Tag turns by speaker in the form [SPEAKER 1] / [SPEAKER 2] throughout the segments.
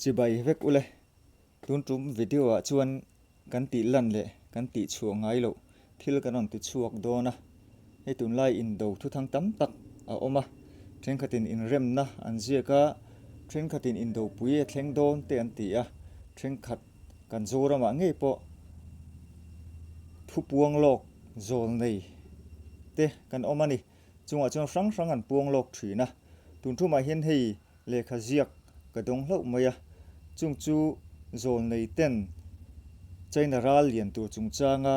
[SPEAKER 1] Chibai vek ule, tun tum video ah chuan kan tih lan leh kan tih chhuah ngai loh thil kan rawn ti chhuak dawn a, hei tunlai indo thuthang tam tak a awm a, thenkhatin inremna an ziak a, thenkhatin indopui a thleng dawn te an ti a, thenkhat kan Zoramah ngei pawh thupuang lawk zawl nei te kan awm a ni. Chungah chuan hrang hrang an puang lawk thin a, tun thumah hian hei lehkha ziak ka dawng hlauh mai a, chung chu zawlnei ten China ral lian tur chungchanga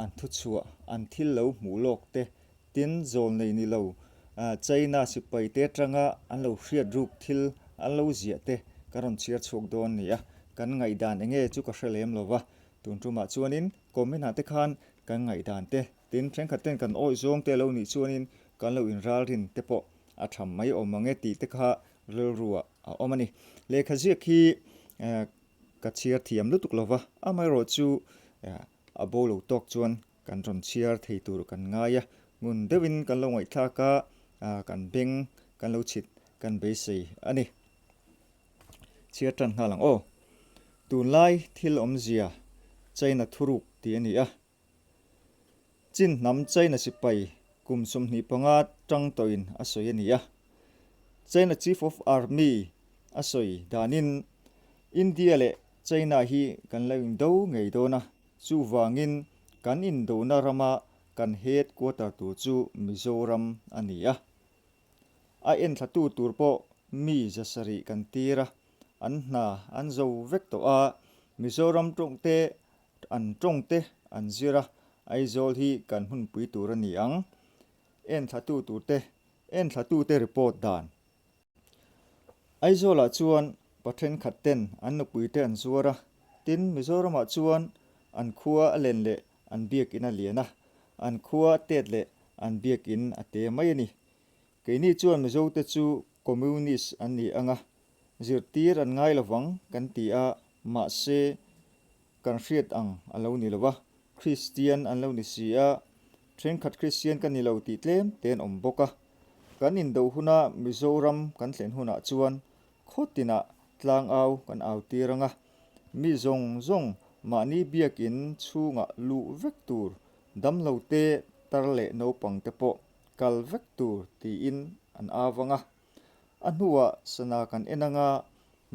[SPEAKER 1] an thuchhuah an thil lo hmuh lawk te, tin zawlnei ni lo China sipai te atanga an lo hriat ruk thil an lo ziah te ka rawn chhiar chhuak dawn ni a, kan ngaihdan enge chu ka hre lem lo va, tun tumah chuanin comment ah te khan kan ngaihdan te Tin, thenkhat ten kan awih zawng te lo nih chuanin kan lo inralrin te pawh a tha mai awm ang e tih te kha rilruah a awm a ni. Lehkha ziak hi ka chhiar thiam lutuk lo va, amaherawhchu a bo lo tawk chuan kan rawn chhiar thei tur kan ngai a, ngun deuhin kan lo ngaihthlak a, kan beng kan lo chhit kan beisei a ni. Chhiar tan nghal ang aw. Tunlai thil awmzia China thuruk tih a ni a. Chin hnam China sipai kum 25 tang tawhin a sawi a ni a. China Chief of Army a sawi danin India leh China hi kan lo indo ngei dawn a, chuvangin kan indona rama kan head quarter tur chu Mizoram a ni a. A enthlatu tur pawh mi 700 kan tir a, an hna an zo vek tawh a, Mizoram tawngte An tawng te an zir a, Aizawl hi kan hmunpui tur a ni ang. Enthlatu turte, Enthlatute report dan. Aizawlah chuan pa thenkhat ten an nupuite an zuar a, tin Mizoramah chuan an khua a len leh an biakin a lian a, an khua a tet leh an biakin a te mai a ni. Keini chuan Mizote chu Communist an ni ang a, zirtir an ngai lovang kan ti a, mahse Kan hriat ang a lo ni lo a, Kristian an lo ni si a, thenkhat Kristian ka ni lo tih tlem te an awm bawk a. Kan indo huna Mizoram kan thlen hunah chuan khaw tinah tlangau kan au tir ang a, mi zawng zawng mahni biakin chhungah luh vek tur, damlo te, tar leh naupang te pawh kal vek tur tiin an au ang a. A hnuah sana kan en ang a,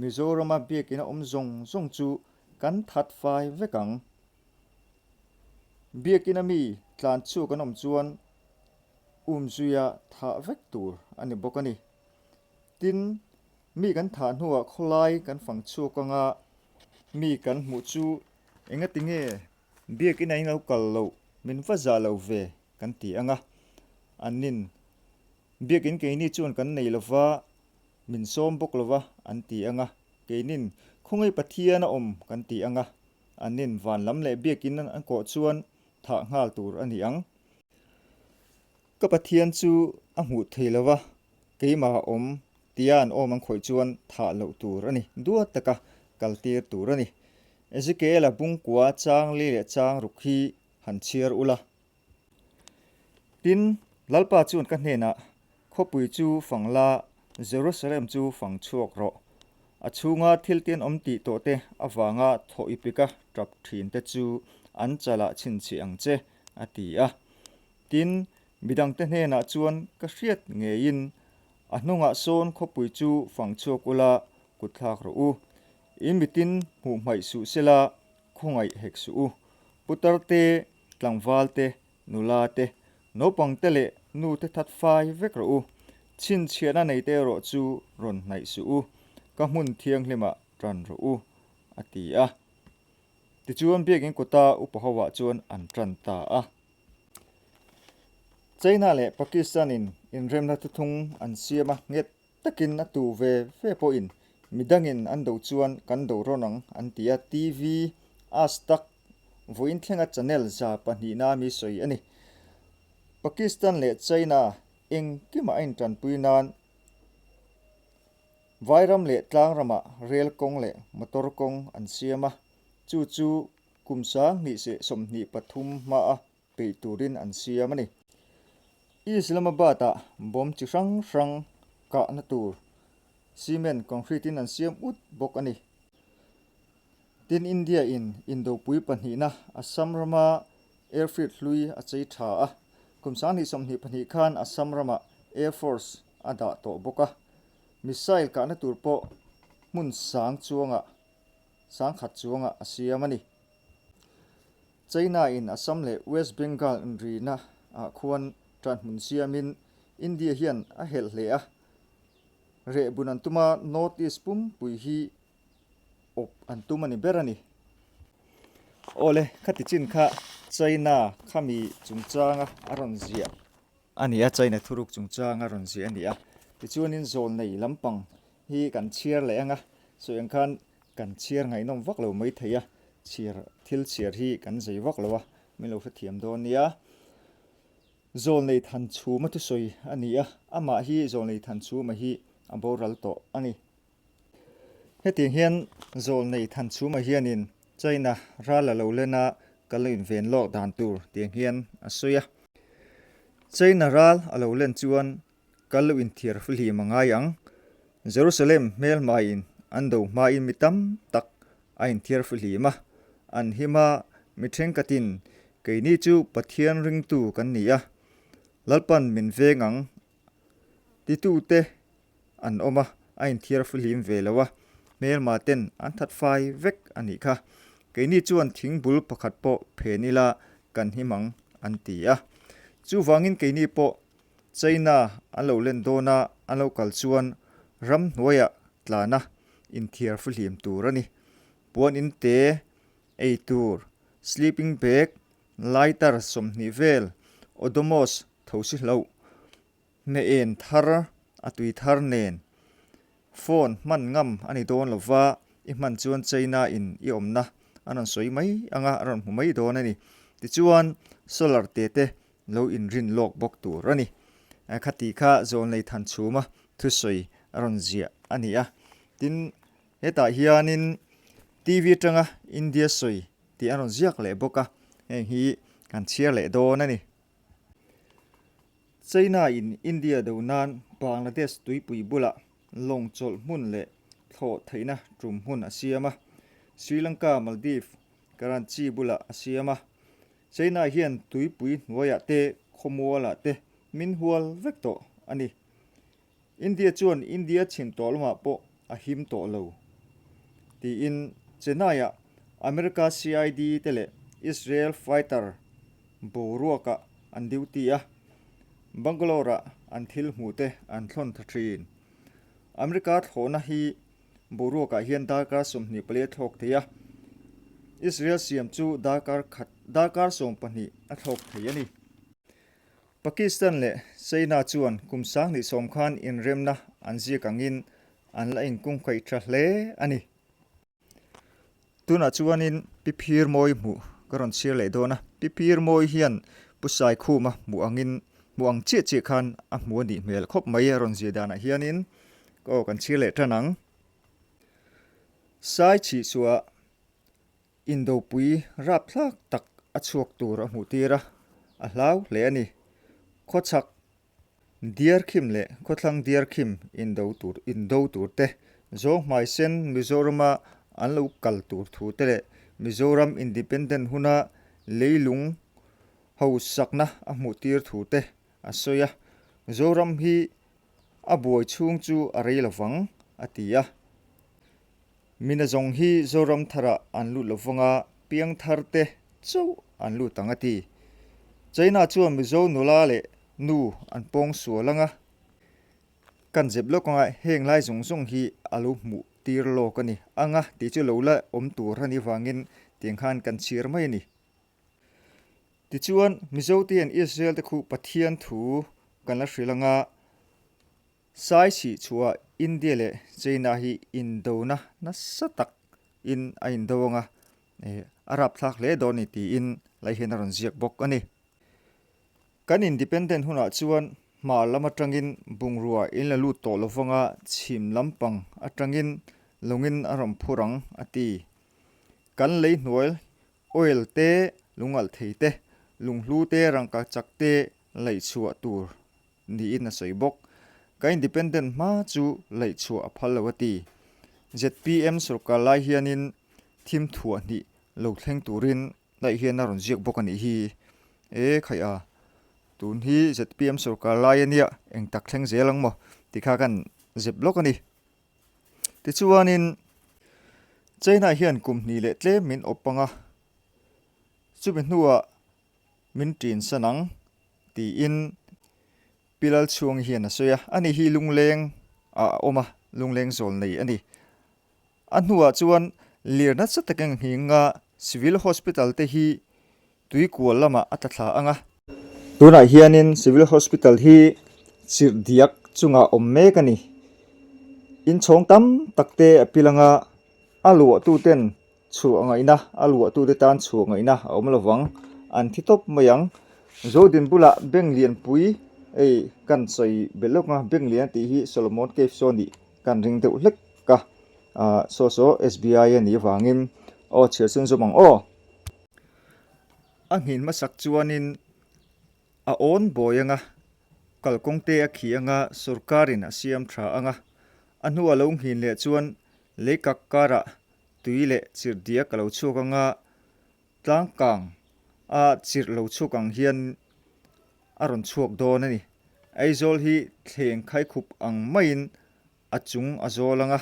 [SPEAKER 1] Mizorama biakin a awm zawng zawng chu kan that fai vek ang. Biakina mi tlan chhuak an awm chuan umzuia thah vek tur a ni bawk a ni. Tin, mi kan thah hnuah khawlai kan fang chhuak anga mi kan hmuh chu engati nge biakina in lo kal loh min va zah lo ve kan ti ang a, annin biakin keini chuan kan nei lova min sawm bawk lova an ti ang a. Keinin khawngaih Pathian a awm kan ti ang a, annin van lam leh biakin an kawh chuan thah nghal tur a ni ang. Ka Pathian chu a hmuh thei lo va, keimah a awm tia an awm an khawih chuan thah loh tur a ni, duat taka kal tir tur a ni. Ezekiel-a bungkua chang li leh chang ruk hi han chhiar ula. Tin, Lalpa chuan ka hnenah, Khawpui chu fang la, Jerusalem chu fang chhuak rawh. A chhunga thil tin awm tih tawh te avanga thaw i pika tap thin te chu an chalah chhinchhiah ang che, a ti a. Tin, midangte hnenah chuan ka hriat ngeiin, A hnungah sawn khawpui chu fang chhuak ula, kutthlak rawh u. In mitin hmuh hmaih suh sela, khawngaih hek suh u. Putar te, tlangval te, nula te, naupang te leh nu te that fai vek rawh u. Chhinchhiahna nei te erawh chu rawn hnaih suh u, ka hmun thianghlimah tan rawh u, a ti a. Tichuan biakin kuta upa hoah chuan an tan ta a. China leh Pakistan in inremna thuthung an siam a, nghet Takin a tu ve ve pawhin midangin an do chuan kan do rawn ang an ti a, TV as tak vawiin thlenga channel 200 na mi sawi a ni. Pakistan leh China engkimah a intanpui nan Vairam leh Tlangrama rel kawng leh motor kawng an siam a, chu chu kum 2023 hmaa peih turin an siam a ni. Islamabad-ah bomb chi hrang hrang kahna tur cement concrete in an siam ut bawk a ni. Tin India in Indopui pahnihna Assam rama airfield hlui a chei tha a, kum 2022 khan Assam ramah Air Force a dah tawh bawk a, missile kahna tur pawh hmun sang chuangah sangkhat chuangah a siam a ni. China in Assam leh West Bengal inrina ah khuan tanhmun siamin India hian a helh hle a, rehbun an tum a, North East pumpui hi awp an tum a ni ber a ni. Awle, khati chin kha China khami chungchanga a rawn ziah a ni a, China thuruk chungchanga a rawn ziah a ni a. Tichuanin zawlnei lampang hi kan chhiar leh ang a, sawi ang khan kan chhiar ngaihnawm vak lo mai thei a, chhiar thil chhiar hi kan zei vak lo a, min lo hrethiam dawn nia. Zawlnei Thanchhuma thusawi a ni a, amah hi Zawlnei Thanchhuma hi a boral tawh a ni. Hetiang hian Zawlnei Thanchhuma hianin China ral a lo len a, ka lo inven lawk dan tur tiang hian a sawi a. China ral a lo len chuan ka lo inthiar fihlim a ngai ang. Jerusalem hmelhmaiin an do hmain mi tam tak a inthiar fihlim a, an him a, mi thenkhatin keini chu Pathian ringtu kan ni a, Lalpan min veng ang titute an awm a, a inthiar fihlim ve lo a, hmelma ten an that fai vek a nih kha. Keini chuan thing bul pakhat pawh phen ila kan him ang an ti a. Chuvangin keini pawh China an lo len dawn a, an lo kal chuan ramhnuaiah tlana inthiar fihlim tur a ni. Puan in te, ei tur, sleeping bag, lighter 20 vel, Odomos thosi hlauh, Hne-en thar, a tui thar nen phone hman ngam a ni dawn lo va, i hman chuan China in i awmna a rawn sawi mai anga a rawn hmu mai dawn a ni. Tichuan solar te te lo inrin lawk bawk tur a ni. Khati kha Zawlnei Thanchhuma thusawi a rawn ziah a ni a. Tin, hetah hianin TV atanga India sawi tih a rawn ziak leh bawk a, heng hi kan chhiar leh dawn a ni. China in India do nan Bangladesh tuipui bulah lawng chawlh hmun leh thlawh theihna tum hmun a siam a, Sri Lanka, Maldives, Karachi bulah a siam a. China hian tuipui hnuaiah te khawmualah te min hual vek tawh a ni. India chuan India chhim tawh lamah pawh a him tawh lo tiin Chennai-ah America CID te leh Israel fighter boruakah an duty a, Bangalore-ah an thil hmuh te an thlawn tha thin. America thlawhna hi boruakah hian darkar 24 a thlawk thei a, Israel siam chu darkar khat darkar 12 a thlawk thei a ni. Pakistan leh China chuan kum 2010 khan inremna an ziak angin an la inkungkaih tha hle a ni. Tunah chuanin Pi Phir Mawi hmuh ka rawn chhiar leh dawn a, Pi Phir Mawi hian Pu Saikhuma hmuh angin hmuh ang chiah chiah khan a hmu a nih hmel khawp mai a rawn zia danah hianin ka aw kan chhiar leh tan ang. Sai chhihchhuah Indopui rapthlak tak a chhuak tur a hmuh tir a, a hlau hle a ni. Khawchhak Diarkhim leh khawthlang Diarkhim indo tur indo tur te, Zawnghmaisen Mizorama an lo kal tur thu te leh Mizoram Independent huna leilung hausakna a hmuh tir thu te a sawi a. Zoram hi a buai chhung chu a rei lovang, a ti a. Mina zawng hi Zoram tharah an lut lo vang a, piang thar te chauh an lut ang a ti. China chuan Mizo nula leh nu an pawng sual ang a, kan zep lawk ang a, heng lai zawng zawng hi a lo hmuh tir lawk a ni ang a tih chu lo la awm tur a nih vangin tiang khan kan chhiar mai a ni. Tichuan, Mizo te hian Israel te khu Pathian thu kan la hrilh ang a, Sai chhih chhuah India leh China hi indona nasa tak in a indo ang a, a rapthlak hle dawn ni tiin lai hian a rawn ziak bawk a ni. Kan independent hunah chuan hmar lam atangin bungrua in la lut tawh lovang a, chhim lampang atangin lawngin a rawn phur ang a ti. Kan lei hnuai oil te, lungalh thei te, lunghlu te, rangka chak te laihchhuah tur niin a sawi bawk. Ka independent hma chu laihchhuah a phal lo a ti. Zpm sorkar lai hianin Thim thuah hnih lo thleng turin daih hian a rawn ziak bawk a nih hi. E khaih a, tun hi zpm sorkar lai a nia, eng tak thleng zel ang maw tih kha kan zep lawk a ni. Tichuanin China hian kum hnih leh tlem min awp ang a, chumi hnuah min ṭin san ang tiin Pi Lalchhuangi hian a sawi a, ani hi lungleng ah a awm a, lungleng zawl nei a ni. A hnuah chuan lir nasa takin nghinga Civil Hospital te hi tuikual lamah a tla thla ang a. Tunah hianin Civil Hospital hi chirh diak chungah awm mek a ni. Inchhawng tam tak te a pil anga a luahtuten chhuah ngaihna, a luahtute tan chhuah ngaihna a awm lovang, an thi tawp mai ang. Zodin bulah bank lianpui ei kan sawi belh lawk ang a, bank lian tih hi Solomon Cave saw nih kan ring deuh hlek a, ah saw saw SBI a nih avangin aw chhiar chhun zawm ang aw. A nghin hmasak chuanin a awn bawi anga, kalkawng te a khi anga sorkarin a siam tha anga, a hnua lo nghin leh chuan leikak karah tui leh chirh diak a lo chhuak anga, tlangkang a chirh lo chhuak ang hian a rawn chhuak dawn a ni. Aizawl hi thleng khaikhup ang maiin a chung a zawl ang a,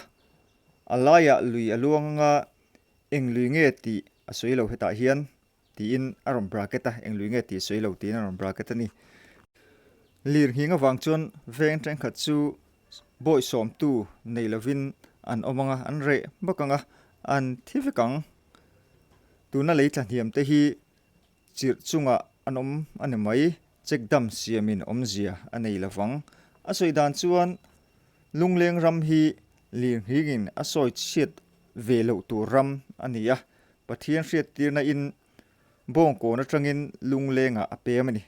[SPEAKER 1] a laiah lui a luang ang a, eng lui nge tih a sawi lo hetah hian tiin a rawn bracket a, eng lui nge tih a sawi lo tiin a rawn bracket a ni. Lirnghing avang chuan veng thenkhat chu bawi sawmtu nei lovin an awm ang a, an reh bawk ang a, an thi vek ang. Tuna lei thlahniam te hi Chirh chungah an awm a ni mai, check dam siamin awmzia a nei lo vang. A sawi dan chuan Lungleng ram hi lirnghingin a sawi chhiat ve loh tur ram a ni a, Pathian hriattirna in Bawngkawn atangin Lunglengah a pem a ni.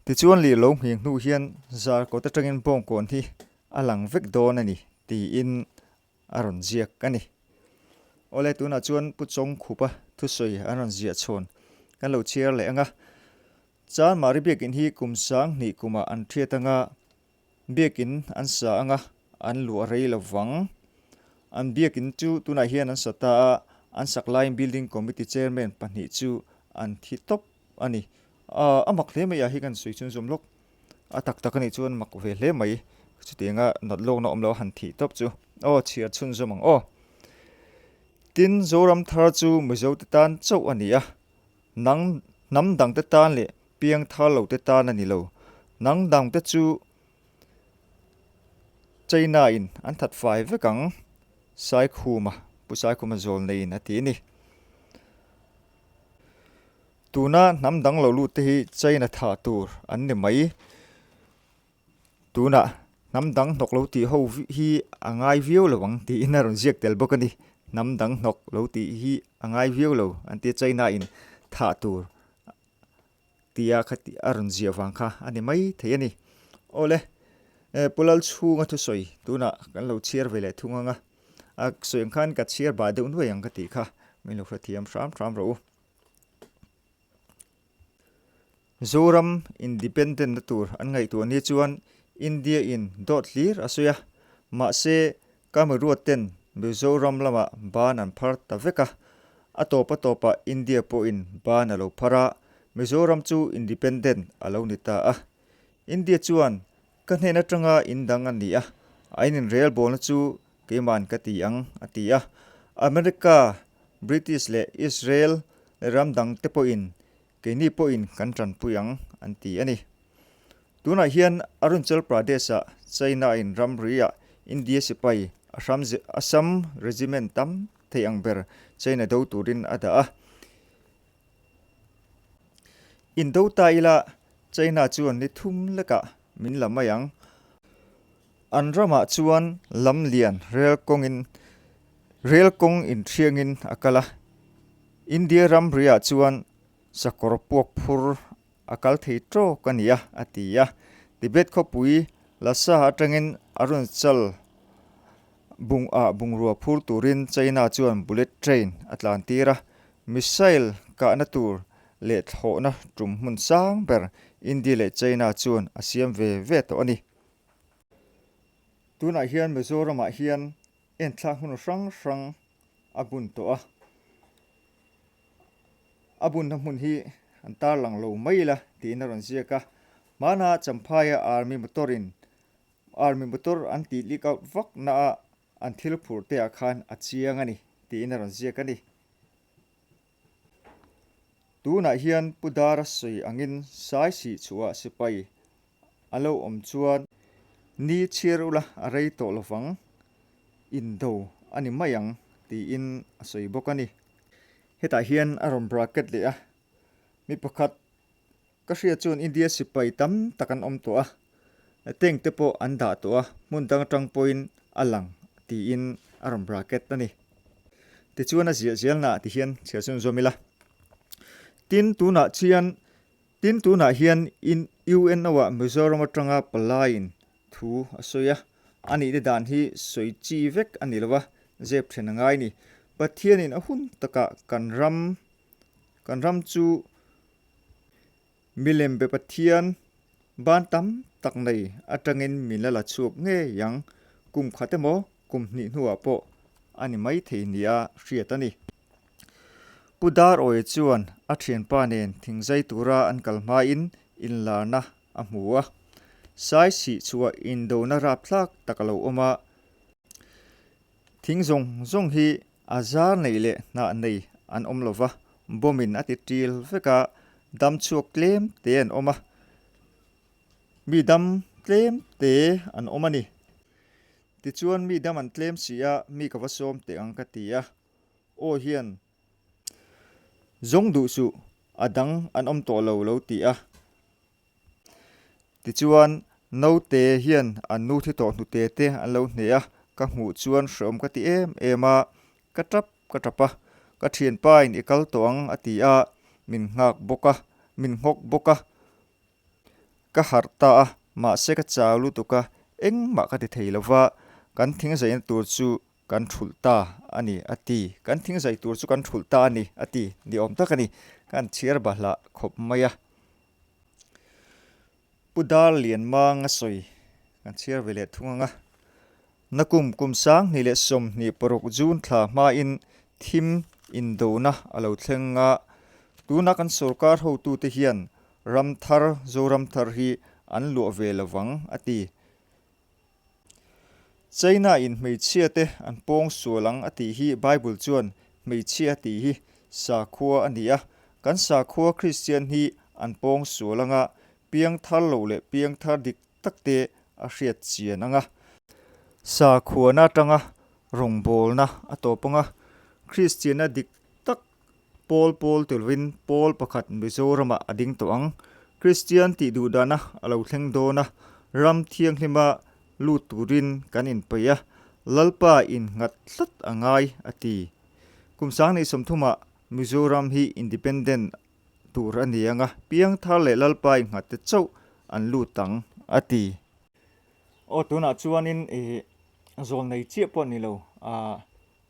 [SPEAKER 1] Tichuan lir lo nghing hnu hian Zarkawt atangin Bawngkawn hi a lang vek dawn a ni tiin a rawn ziak a ni. Awle tunah chuan Pu Chawngkhupa thusawi an rawn ziah chhawn kan lo chhiar leh ang a. Chanmari biakin hi kum 2000 kumah an thiat ang a, biakin an sa ang a, an luah rei lo vang. An biakin chu tunah hian an sa ta a, an sak laiin Building Committee Chairman pahnih chu an thi tawp a ni. A mak hle mai a hi kan sawi chhunzawm lawk. A tak tak a nih chuan mak ve hle mai. Chutianga nawt lawkna awm lo a han thih tawp chu. Aw chhiar chhunzawm ang aw. Tin, Zoram thar chu Mizote tan chauh a ni a. Nang hnam dangte tan leh piang thar lote tan a ni lo. Nang dangte chu China in an that fai vek ang, Saikhuma, Pu Saikhuma Zawlneiin a ti a ni. Tuna hnam dang lo lut te hi China thah tur an ni mai. Tunah hnam dang hnawk lo tih ho hi a ngai viau lo ang tiin a rawn ziak tel bawk a ni. Hnam dang hnawk lo tih hi a ngai viau lo an tia China in thah tur tia kha a rawn ziah vang kha a ni mai thei a ni. Awle, Pu Lalchhunga thusawi tunah kan lo chhiar ve leh thung ang a, a sawi ang khan ka chhiar bah deuh nuai ang ka tih kha min lo hrethiam hram hram rawh u. Zoram Independent na tur an ngaihtuah ni chuan India in dawt hlir a sawi a, mahse Kamiruat ten Mizoram lamah ban an phar ta vek a, a tawp a tawpah India pawhin ban a lo phar a, Mizoram chu Independent a lo ni ta a. India chuan ka hnen atanga in dang a ni a, a in inrelbawlna chu Keiman ka ti ang, a ti a. America, British leh Israel leh ram dang te pawhin keini pawhin kan tanpui ang, an ti a ni. Tunah hian Arunachal Pradesh-ah China-in ramri-ah India sipai Assam Regiment tam thei ang ber China do turin a dah a. Indo ta ila China chuan ni thum lekah min la mai ang. An ramah chuan lam lian rel kawngin rel kawng inthiangin a kal a, India ramriah chuan sakawr puak phur a kal thei tawk a ni a, a ti a. Tibet khawpui Lhasa atangin Arunachal bung ah bungrua phur turin China chuan bullet train a tlan tir a, missile kahna tur leh thlawhna tum hmun sang ber India leh China chuan a siam ve ve tawh a ni. Tunah hian Mizoramah hian enthlak hmun hrang hrang a bun tawh a. A bunna hmun hi an tarlang lo mai ila tiin a rawn ziak a. Hmana Champhaia Army motor in Army motor an tih leak out vak na a an thil phurh te ah khan a chiang a ni tiin a rawn ziak a ni. Tunah hian Pu Dara sawi angin sai sih chhuah sipai a lo awm chuan ni chhiar ula a rei tawh lovang, indo a ni mai ang tiin a sawi bawk a ni. Hetah hian a rawn bracket leh a, mi pakhat ka hriat chuan India sipai tam tak an awm tawh a, tank te pawh an dah tawh a, hmun dang atang pawhin a lang tiin a rawn bracket a ni. Tichuan a ziah zelnaah tihian chhiar chhunzawm ila. Tin, tunah chian Tin, tunah hian in UNO-ah Mizoram atanga palaiin thu a sawi a, a nihna dan hi sawi chi vek a ni lo a, zep then a ngai ni. Pathianin a hun takah kan ram kan ram chu milem be Pathian ban tam tak nei atangin min la la chhuak ngei ang, kum khat emaw kum hnih hnuah pawh a ni maithei nia hriat a ni. Pu Darawi chuan a thianpa nen thingzai tura an kal hmain inlarna a hmu a. Sai sih chhuah indona rapthlak tak a lo awm a. Thing zawng zawng hi a zar nei leh hnah nei an awm lo va, bomb in a ti ṭil vek a, dam chhuak tlem te an awm a. Mi dam tlem te an awm a ni. Tichuan mi dam an tlem si a, mi ka va sawm teh ang ka ti a. Aw hian zawng duh suh, a dang an awm tawh lo lo ti a. Tichuan, naute hian an nu thi tawh hnute te an lo hneh a, ka hmuh chuan hreawm ka ti em em a, ka tap ka tap a, ka thianpa in i kal tawh ang a ti a, min nghak bawk a, min nghawk bawk a. Ka harh ta a, mahse ka chau lutuk a, engmah ka ti thei lo va, kan thingzaina tur chu kan thulh ta a ni a ti. Kan thingzai tur chu kan thulh ta a ni a ti ni awm tak a ni. Kan chhiar bahlah khawp mai a. Pu Dar Lian Mang a sawi kan chhiar ve leh thung ang a. Nakum kum 2026 June thla hmain thim indona a lo thleng a, tuna kan sorkar hotute hian ram thar Zoram thar hi an luah ve lovang a ti. China in hmeichhia te an pawng sual ang a tih hi Bible chuan hmeichhia a tih hi sakhua a ni a, kan sakhua Kristian hi an pawng sual anga piang thar lo leh piang thar dik tak te a hriat chian anga. Sakhuana atanga rawngbawlna a tawp anga Kristianna dik tak Pawl pawl turin pawl pakhat Mizoramah a ding tawh ang. Kristian tih duhdahna a lo thleng dawn a, ram thianghlima lut turin kan inpeih a, Lalpa innghat tlat a ngai, a ti. Kum 2030ah Mizoram hi independent tur a ni ang a, piangthar leh Lalpa innghat te chauh an lut ang, a ti. Aw tunah chuanin ih zawlnei chiah pawh ni lo,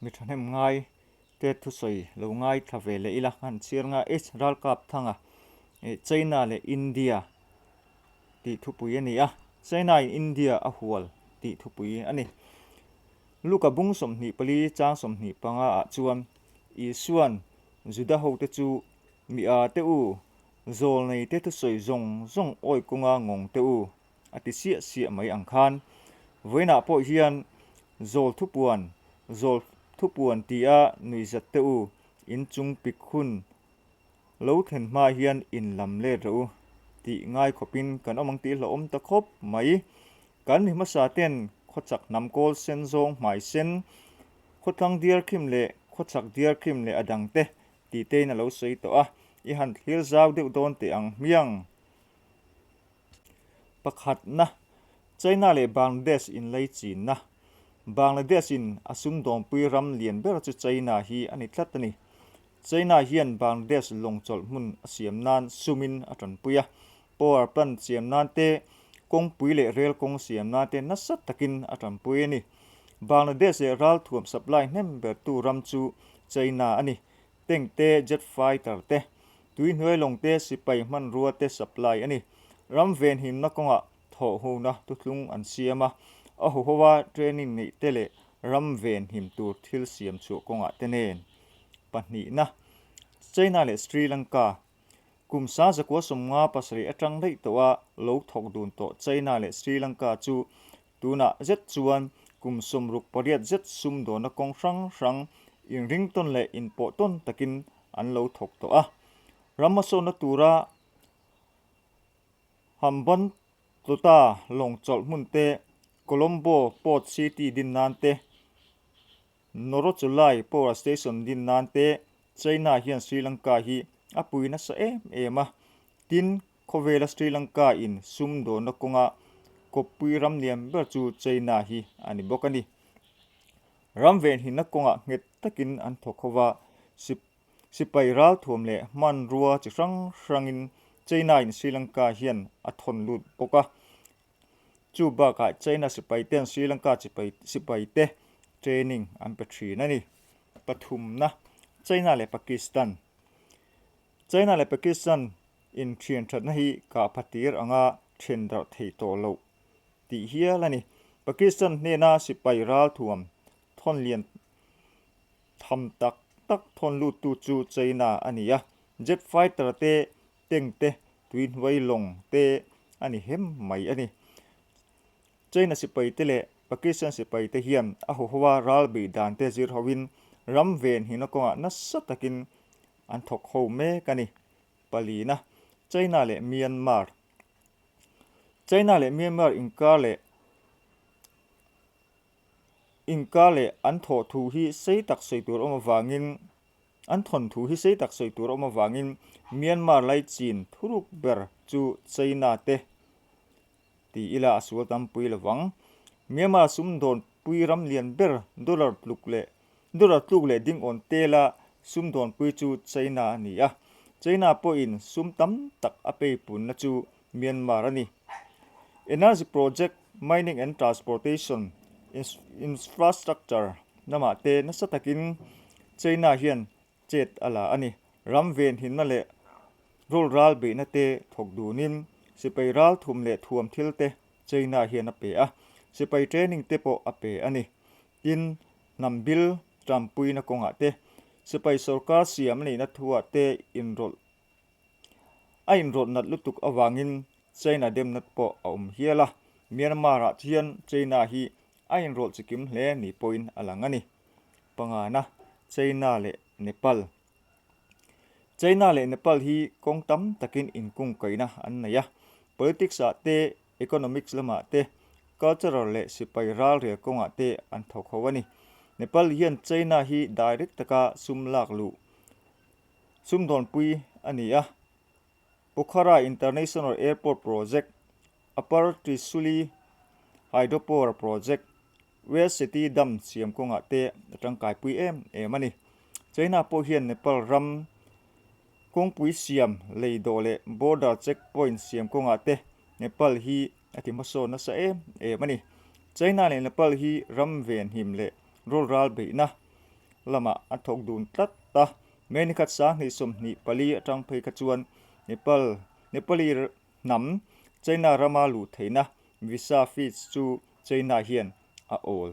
[SPEAKER 1] mi thahnem ngai Te thusawi lo ngaithla ve leh ila han chhiar nga H Ralkap Thanga China leh India tih thupui a ni a, China in India a hual tih thupui a ni. Luka bung 24 chang 25 ah chuan Isuan Juda hote chu mi a te u, zawlnei te thusawi zawng zawng awi kawnga ngawng te u a ti siah siah mai ang khan vawiinah pawh hian zawl thupuan zawl thupuan tia nuihzat te u inchung pik hun lo thlen hma hian in lam let rawh u tih ngai khawpin kan awm ang tih hlauhawm ta khawp mai. Kan mi hmasa ten khawchak hnam kawl sen zawng hmai sen, khawthlang diarkhim leh khawchak diarkhim leh a dang te tih tein a lo sawi tawh a, i han thlir zau deuh dawn teh ang hmiang. Pakhatna, China leh Bangladesh inlei chinna. Bangladesh in a sumdawmpui ram lian ber chu China hi a ni tlat a ni. China hian Bangladesh lawng chawlh hmun a siam nan sumin a tanpui a, power plant siam nan te, kawngpui leh rel kawng siam nan te nasa takin a tanpui a ni. Bangladesh leh ralthuam supply hnem bertu ram chu China a ni. Tank te, jet fighter te, tuihnuai lawng te, sipai hmanrua te supply a ni. Ram venhimna kawngah thawhhona thuthlung an siam a, a huhoa training neih te leh ram venhim tur thil siam chhuah kawngah te nen. Pahnihna, China leh Sri Lanka Kum 1977 atang daih tawha lo thawk dun tawh China leh Sri Lanka chu tunah zet chuan kum 68 zet sumdawnna kawng hrang hrang inringtawn leh inpawhtawn takin an lo thawk tawh a. Ram hmasawnna tura Hambantota lawng chawlh hmun te, Colombo Port City din nan te, Norochulai Power Station din nan te China hian Sri Lanka hi a pui nasa em em a, tin khawvela Sri Lanka in sumdawnna kawnga kawppui ram lian ber chu China hi a ni bawk a ni. Ram venhimna kawngah nghet takin an thawk ho va, sipai ralthuam leh hmanrua chi hrang hrangin China in Sri Lanka hian a thawn lut bawk a, Chu bakah China sipai ten Sri Lanka sipai te training an pe thin a ni. Pathumna, China leh Pakistan China leh Pakistan inthian thatna hi kah phatir anga then darh thei tawh loh tih hial a ni. Pakistan hnena sipai ralthuam thawn lian tham tak tak thawn luttu chu China a ni a, jet fighter te tank te, tuihnuai lawng te a ni hem mai a ni. China sipai te leh Pakistan sipai te hian a huhoa ral beih dan te zir hoin ram ven hina kawngah nasa takin an thawk ho mek a ni. Palina, China leh Myanmar China leh Myanmar inkar leh inkar leh an thawh thu hi sei tak sawi tur awm avangin An thawnthu hi sei tak sawi tur a awm avangin Myanmar laichin thuruk ber chu China te ti ila a sual tampui lovang. Myanmar sumdawnpui ram lian ber dollar tluk leh dollar tluk leh dingawn tela sumdawnpui chu China a ni a. China pawhin sum tam tak a peipunna chu Myanmar a ni. Energy project, mining and transportation infrastructure lamah te nasa takin China hian chet a la a ni. Ram venhimna leh rul ral beihna te thawk dunin sipai ral thum leh thuam thil te China hian a pe a, sipai training te pawh a pe a ni. Tin, hnam bil tanpuina kawngah te, sipai sorkar siam a nihna thuah te inrawlh A inrawlh nat lutuk avangin China demna pawh a awm hial a, Myanmar-ah hian China hi a inrawlh chikim hle ni pawhin a lang a ni. Pangana, China leh Nepal China leh Nepal hi kawng tam takin inkungkaihna an nei a, politics-ah te, economics lamah te, cultural leh sipai ralrel kawngah te an thawk ho a ni. Nepal hian China hi direct taka sum lak luh Sumdawnpui a ni a, Pokhara International Airport Project, Upper Trishuli Hydropower Project, West Seti Dam siam kawngah te a tangkaipui em em a ni. China pawh hian Nepal ram kawngpui siam lei dawh leh border check point siam kawngah te Nepal hi a ti hmasawn nasa em em a ni. China leh Nepal hi ram venhim leh rawlral beihna lamah a thawk dun tlat a, May ni khat 2024 atang phei kha chuan Nepal Nepali hnam China rama luh theihna visa fees chu China hian a awl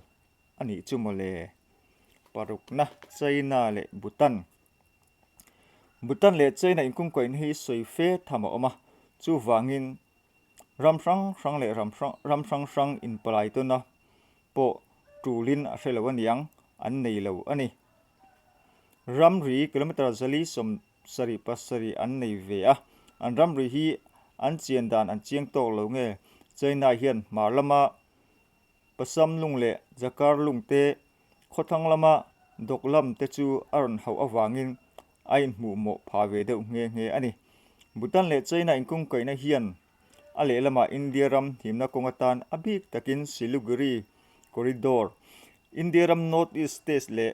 [SPEAKER 1] a nih chu mawle. Parukna China leh Bhutan Bhutan leh China inkungkaihna hi sawi fe tham a awm a, chuvangin ram hrang hrang leh ram hrang ram hrang hrang inpalai tawna pawh tulin a hre lo aniang, an nei lo a ni. Ramri kilometre 477 an nei ve a, an ramri hi an chian dan an chiang tawk lo nge China hian hmar lama Pasam lung leh Jakar lung te khawthlang lama Doklam te chu a rawn hauh avangin a inhmuhmawh phah ve deuh nghe nghe a ni. Bhutan leh China inkungkaihna hian A lehlamah India ram himna kawng atan a bik takin Siliguri Corridor, India ram North East States leh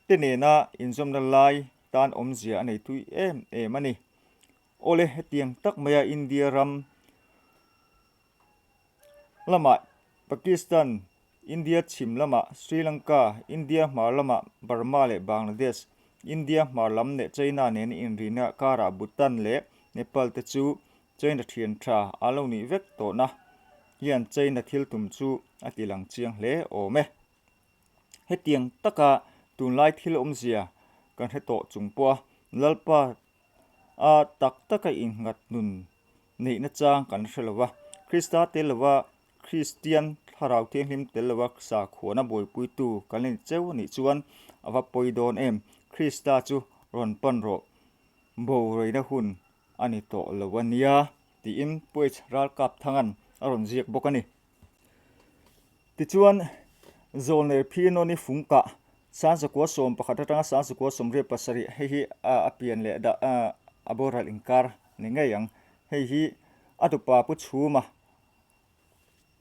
[SPEAKER 1] te nena inzawmna lai tan awmzia a nei thui em em a ni. Awle, hetiang tak maia India ram lamah Pakistan, India chhim lamah Sri Lanka, India hmar lamah Burma leh Bangladesh, India hmar lam leh China nena inrina karah Bhutan leh Nepal te chu China thian tha a lo nih vek tawhna hian China thil tum chu a ti lang chiang hle awm e. Hetiang taka tunlai thil awmzia kan hre tawh chung pawha Lalpa a tak taka innghat nun neihna chang kan hre lo va. Krista tel lova Kristian thlarau thianghlim tel lova sakhuana buaipuitu kan la ni cheu a nih chuan a va pawi dawn em? Krista chu rawn pan rawh, boreina hun a ni tawh lo a nia tiin Puech Ralkapthanga'n a rawn ziak bawk a ni. Tichuan, Zawlner Phirnawni fungkah Sangzakua 11 atanga Sangzakua 87 hei hi a pian leh dah a boral inkar ni ngei ang. Hei hi a tupa Pu Chhuma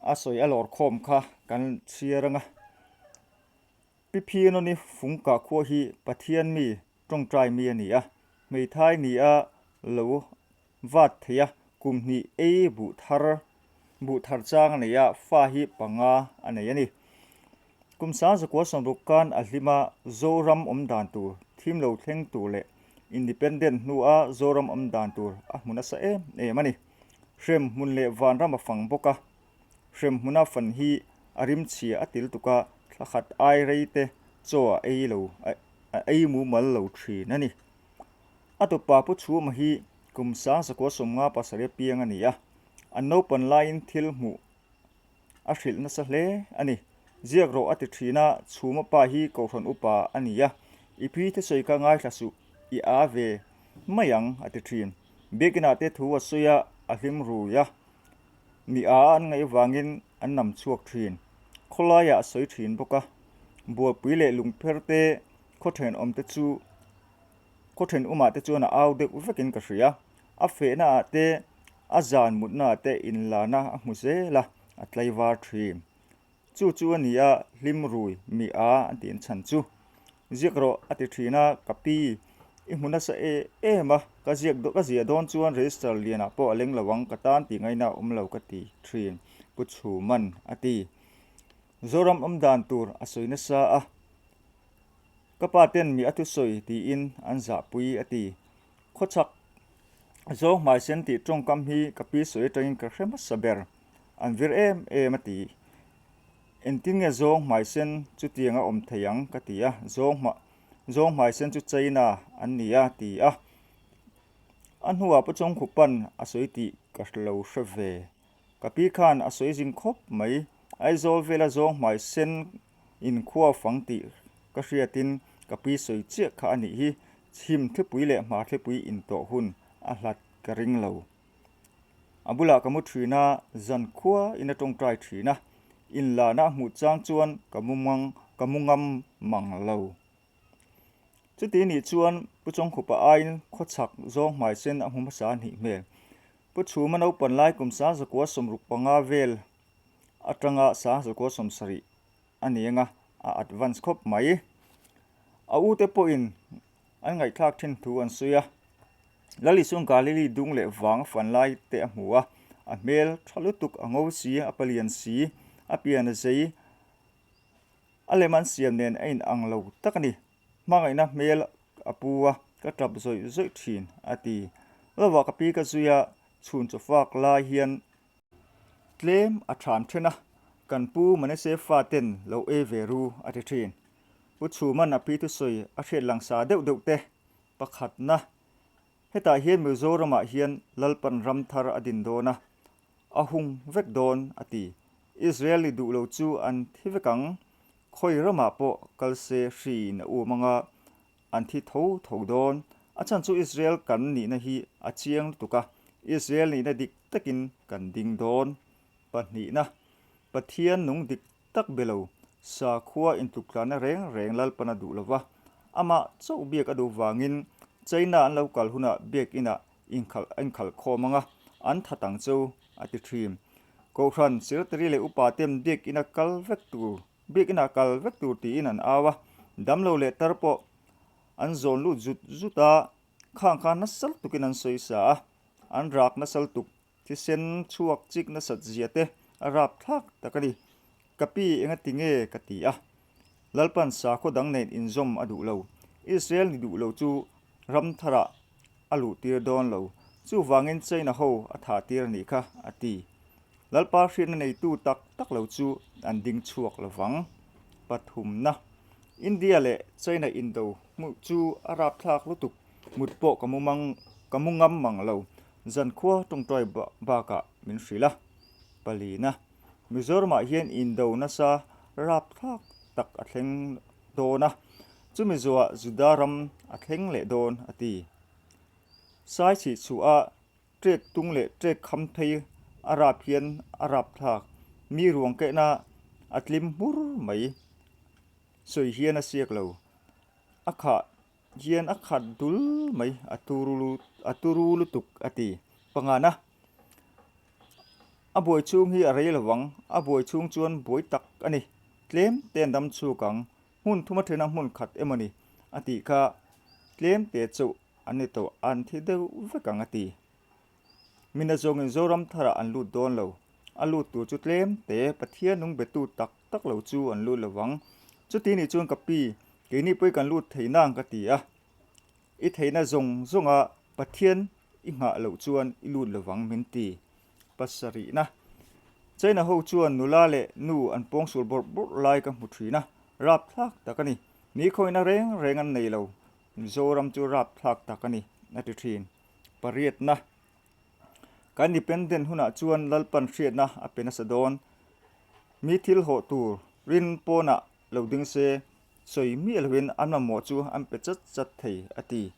[SPEAKER 1] a sawi a lawr khawm kha kan chhiar ang a. Pi Phirnawni fungkah khua hi Pathian mi tawngtai mi a ni a, hmeithai ni a lo vat thei a, kum hnih ei buh thar buh thar chang a nei a, fa hi panga a nei a ni. Kum 1960 khan a hlim a, Zoram awm dan tur, thim lo thleng tur leh Independent hnua Zoram awm dan tur a hmu nasa em em a ni. Hrem hmun leh vanram a fang bawk a, hrem hmuna fan hi a rimchhia a til tuk a, thla khat ai rei te chaw a ei lo a ei mumal lo thin a ni. A tupa Pu Chhuma hi kum 1957 piang a ni a, an naupan laiin thil hmuh a hrilh nasa hle a ni. Ziak rawh a ti thin a, Chhuma pa hi Kohhran upa a ni a, I pi thusawi kha ngaithla suh, i a ve mai ang a ti thin. Biakinah te thu a sawi a, a hlim rui a, mi a an ngaih vangin an nam chhuak thin. Khawlaiah a sawi thin bawk a, Bualpui leh Lungpher te khaw thenawmte chu Khaw thenawmah te chuan a au deuh vekin ka hria. A fehna ah te, a zan mutna ah te inlana a hmu zel a, a tlaivar thin. Chu chu a ni a, hlim rui mi a an tih an chhan chu. Ziak rawh a ti thin a, ka pi, i hmu nasa e em a, ka ziak ka ziah dawn chuan register lianah pawh a leng lo ang, ka tan tih ngaihna a awm lo ka ti thin, Pu Chhuman a ti. Zoram awmdan tur a sawi nasa a. Ka pa ten mi a thusawi tiin an zahpui a ti. Khawchhak zawng hmaisen tih tawngkam hi ka pi sawi atangin ka hre hmasa ber. An vir em em a ti. Engtin nge zawng hmaisen chutiang a awm thei ang ka ti a, zawng hmaisen chu China an ni a ti a. A hnuah Pu Chawngkhupa'n a sawi tih ka lo hre ve. Ka pi khan a sawi zing khawp mai. Aizawl vela zawng hmaisen Inkhua fang tih ka hriatin ka pi sawi chiah kha a nih hi, chhim thlipui leh hmar thlipui intawh hun a hlat ka ring lo. A bulah ka mu thin a, zan khua in a tawngtai thin a, inlahna a hmuh chang chuan ka mu mang ka mu ngam mang lo. Chuti nih chuan Pu Chawngkhupa aiin khawchhak zawng hmaisen a hmu hmasa a hnih hmel. Pu Chhuma naupan lai kum 1965 vel atanga 1970 a ni anga a advance khawp mai. A u te pawhin an ngaihthlak thin thu an sawi a, Lalisung Galili dung leh vang a fan lai te a hmu a, a hmel tha lutuk a ngo si, a palian si, a pian a zei, a lem an siam nen a in ang lo tak a ni. Hmangaihna hmel a pu a, ka tap zawih zawih thin a ti. Lovah ka pi ka zui a, chhun chawfak lai hian Tlem a ṭham ṭhen a, kan pu Manese faten lo ei ve ru a ti ṭhin. Pu Chhuman a pi thusawi a hriat langsa deuh deuh te pakhatna, Hetah hian Mizoramah hian Lalpan ram thar a din dawn a, a hung vek dawn a ti. Israel ni duh lo chu an thi vek ang, khawi ramah pawh kal se hriin a um anga An thi tho tho dawn. A chhan chu Israel kan nihna hi a chiang lutuk a, Israel nihna dik takin kan ding dawn. Pahnihna, Pathian nung dik tak be lo, sakhua intluktlana reng reng Lalpan a duh lo va, amah chauh biak a duh vangin China an lo kal hunah biakinah inkhalh a inkhalh khawm ang a, an that ang cheu, a ti thin. Kohhran, Secretary leh upa ten biakina kal vek tur Biakinah kal vek tur tiin an au a, damlo leh tar pawh an zawn lut zut zut a, khang kha nasa lutukin an sawi sa a, an rak nasa lutuk, thisen chhuak chik nasat zia te a rap thlak tak a ni. Ka pi enga ti nge ka ti a, Lalpan sakhaw dang nen inzawm a duh lo, Israel ni duh lo chu ram tharah a luh tir dawn lo, chuvangin China ho a thah tir a nih kha a ti. Lalpa hriatna neitu tak tak lo chu an ding chhuak lo vang. Pathumna. India leh China indo hmuh chu a rapthlak lutuk, mut pawh ka mu mang ka mu ngam mang lo, zankhua tawngtai bakah min hrilh a. Palina, Mizoramah hian indo nasa rapthlak tak a thleng dawn a, chumi zuah Juda ram a thleng leh dawn a ti. Sai chhihchhuah a Trek tung leh trek kham phei a rap hian a rap thlak. Mi ruang kehna a tlim hmur mai. Sawi hian a siak lo. A khah hian a khat dul mai a turu a turu lutuk a ti. Pangana, A buai chhung hi a rei lo ang. A buai chhung chuan buai tak a ni. Tlem te an dam chhuk ang. Hmun thuma thena hmun khat emaw ni a tih kha tlem te chauh An ni tawh, an thi deuh vek ang a ti. Mina zawngin Zoram tharah an lut dawn lo. A lut tur chu tlem te, Pathian nung betu tak tak lo chu an lut lo vang. Chuti nih chuan ka pi, keini pawh i kan lut thei nang ka ti a. I theihna zawng zawnga Pathian i nghah loh chuan i lut lo vang min ti. Pasarihna. China ho chuan nula leh nu an pawngsual bawrh bawrh lai ka hmu thin a, rapthlak tak a ni. Ni khawihna reng reng an nei lo. Mizoram chu rapthlak tak a ni, a ti thin. Pariatna, Kan independent hunah chuan Lalpan hriatna a pe nasa dawn. Mi thil hawh tur rin pawnah lo ding se, sawi miah lovin an mamawh chu an pe chat chat thei, a ti.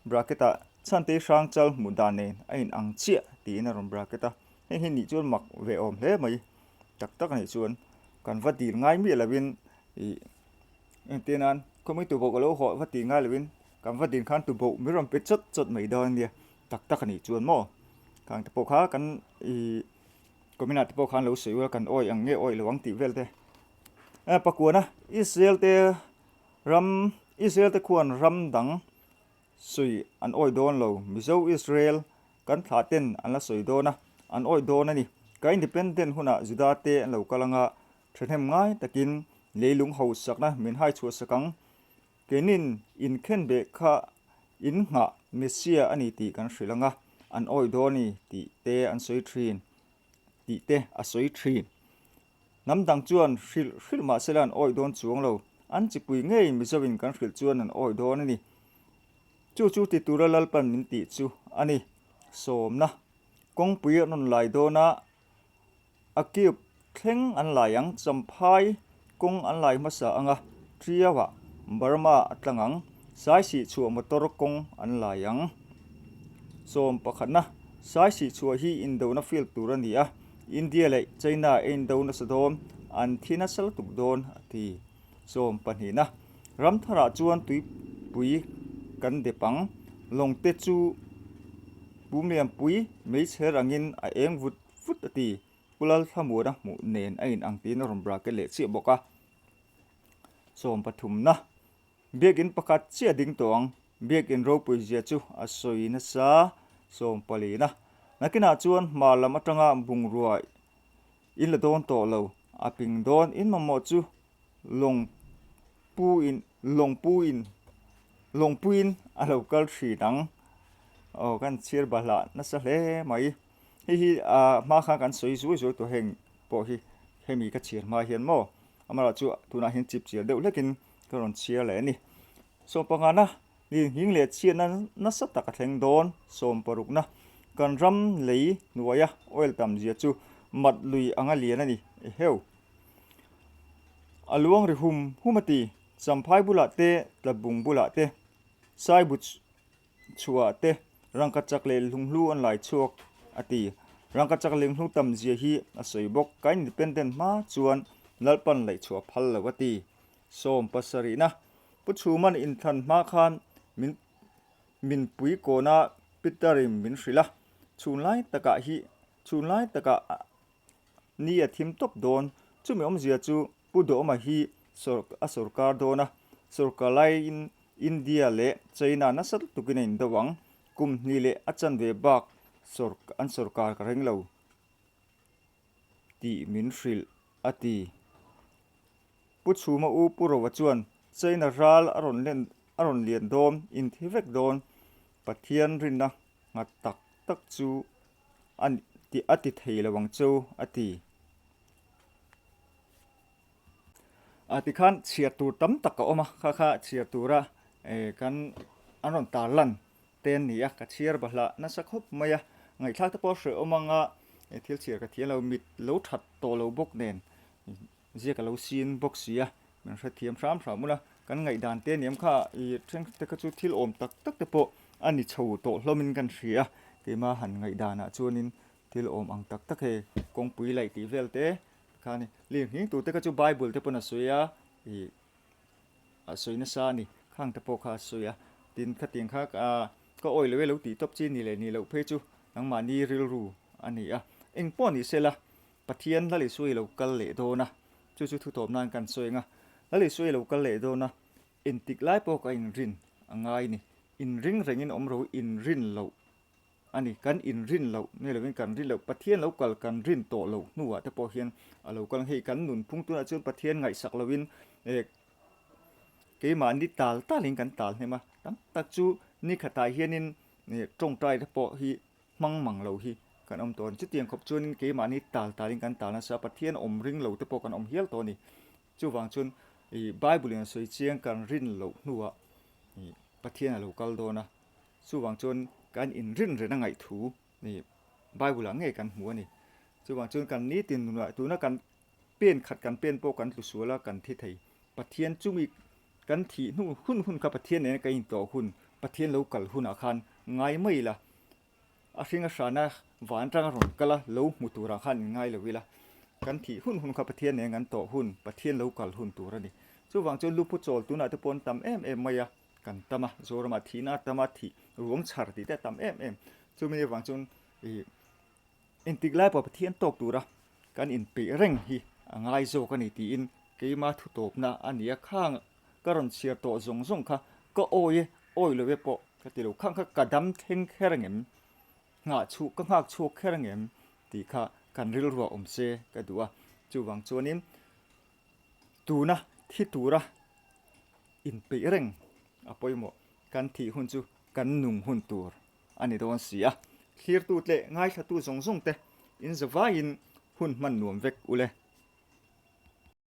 [SPEAKER 1] Bracket-ah Chhantei hrang chal hmuh dan nen a inang chiah tiin a rawn bracket a. Heng hi nih chuan mak ve awm hle mai. Tak tak a nih chuan kan va dil ngai miah lovin ih Engtir nan khawmui tuboh ka lo hawh va ti ngai lovin kan va din khan tuboh min rawn pe chawt chawt mai dawn a nia, tak tak a nih chuan maw? Khang te pawh kha kan ih Communah te pawh khan lo sawi ula kan awih ang nge awih lo ang tih vel te. Pakuana Israel te ram Israel te khuan ram dang sawi an awih dawn lo, Mizo Israel kan thlah ten an la sawi dawn a, an awih dawn a ni. Ka independent hunah Juda te an lo kal anga Thahnem ngai takin leilung hausakna min hai chhuahsak ang. Keinin inkhenbeh kha in nghah Messia a ni tih kan hrilh ang a, an awih dawn i tih te an sawi thin tih te a sawi thin. Hnam dang chuan hrilh hrilh mah sela an awih dawn chuang lo. An chipui ngei Mizoin kan hrilh chuan an awih dawn a ni. Chu chu ti tura Lalpan min tih chu a ni. Sawmna kawngpui an rawn lai dawn a. A cube thleng an lai ang, Champhai kawng an lai hmasa ang a, Triauah Burma a tlang ang, Saisihchhuah motor kawng an lai ang. Sawm pakhatna, Saisihchhuah hi indona field tur a ni a, India leh China a indo nasa dawn, an thi nasa lutuk dawn a ti. Sawm pahnihna, Ramtharah chuan tuipui kan dep ang, lawngte chu Pumlianpui meichher angin a eng vut Vut a ti. Pu Lalthlamuana hmuh nen a inang tiin a rawn bracket leh chiah bawk a. Sawm pathumna, Biakin pakhat chiah ding tawh ang. Biakin ropui zia chu a sawi nasa. Sawm palina, Nakinah chuan hma lam atanga bungrua in la dawn tawh lo. A ping dawn in mamawh chu lawng pu in lawng pu in lawng puiin a lo kal thin ang. Aw kan chhiar bahlah nasa hle mai. Hei hi a hma khan kan sawi zuai zuai tawh heng pawh hi hemi ka chhiar hma hian maw amaherawh chu tunah hian chip chiar deuh hlekin ka rawn chhiar leh a ni. Sawm pangana lirnghing leh chhiatna nasa tak a thleng dawn. Sawm parukna kan ram lei hnuaia oil tam zia chu mat lui anga lian a ni eheu. A luang ri hum hum a ti. Champhai bulah te Tlabung bulah te Saibu Chhuah te rangkachak leh lunghlu an lai chhuak a ti. Rangkachak lunghlu tam zia hi a sawi bawk. Ka independent hma chuan Lalpan laih chhuah phal lo a ti. Sawm pasarihna Pu Chhuman inthlan hma khan min min pui kawna Peter-in min hrilh a, chhun lai takah hi chhun lai takah Ni a thim tawp dawn. Chumi awmzia chu Pu Duhawma hi a sorkar dawn a, sorkar laiin India leh China nasa lutukin a indo ang. Kum hnih leh a chanve bak an sorkar ka ring lo tih min hrilh, a ti. Pu Chhuma u Pu Rova chuan China ral a rawn len a rawn lian dawn, inthi vek dawn, Pathian rinna nghat tak tak chu a ti a ti thei lo ang chu a ti. A tikhan chhiar tur tam tak a awm a, kha kha chhiar tura kan an rawn tar lan te an ni a, ka chhiar bahlah nasa khawp mai a, ngaihthlak te pawh a hre awm ang a, thil chhiar ka thiam lo, mit lo that tawh lo bawk nen ziak a lo sin bawk si a, min hrethiam hram hram ula, kan ngaihdan te aniam kha i thenkhat te kha chu thil awm tak tak te pawh a ni chho tawh hlawmin kan hria a, keimah han ngaihdanah chuanin thil awm ang tak tak hei kawngpui laih tih vel te Kha ni, lirnghing tur te kha chu Bible te pawn a sawi a, ih a sawi nasa a ni, khang te pawh kha a sawi a, tin khatiang kha ka awi lo e lo tih tawp chi ni leh ni loh phei chu nangmahni rilru a ni a, eng pawh ni sela Pathian Lal Isua i lo kal leh dawn a, chu chu thutawp nan kan sawi ang a, Lal Isua i lo kal leh dawn a, entik lai pawh ka inrin a ngai ni, inring rengin awm ro inrin loh A ni, kan inrin loh nge lovin kan rin loh, Pathian lo kal kan rin tawh loh hnuah te pawh hian a lo kal ang. Hei kan nunphung tunah chuan Pathian ngaihsak lovin eh keimahni tal talin kan tal hnem a, tam tak chu ni khatah hianin eh tawngtai te pawh hi hmang mang lo hi kan awm tawh a ni. Chutiang khawp chuanin keimahni tal talin kan tal nasa a, Pathian awm ring lo te pawh kan awm hial tawh a ni. Chuvang chuan ih Bible in a sawi chiang kan rin loh hnuah ih Pathian a lo kal dawn a. Chuvang chuan kan inrin reng a ngaih thu ni Bible ah ngei kan hmu a ni. Chuvang chuan kan nitin nunah tuna kan pen khat kan pen pawh kan tlu sual a, kan thi thei. Pathian chumi kan thih hnu hun hun kha Pathian nena kan intawh hun, Pathian lo kal hunah khan ngai mai ila, a hring a hrana van atanga rawn kal a, lo hmu turah khan inngai lo ila, kan thih hun hun kha Pathian nena kan tawh hun, Pathian lo kal hun tur a ni. Chuvang chuan luphu chawl tunah te pawh an tam em em mai a. Kan tam a, Zoramah thihna a tam a, thih ruang chhar tih te a tam em em. Chumi avang chuan ih engtik lai pawh Pathian tawk tura kan inpeih reng hi a ngai zawk a ni tiin keima thu tawpna a ni a, khang ka rawn chhiar tawh zawng zawng kha ka awi e, awi lo e pawh ka ti lo, khang kha ka dam thleng kher angem, nghah chhuh ka nghak chhuak kher angem tih kha kan rilruah awm se ka duh a, chuvang chuanin tuna thi tura Inpeih reng a pawimawh. Kan thih hun chu kan nung hun tur a ni dawn si a. Thlirtu leh ngaithlatu zawng zawng te in zavaiin hun hman nuam vek ule.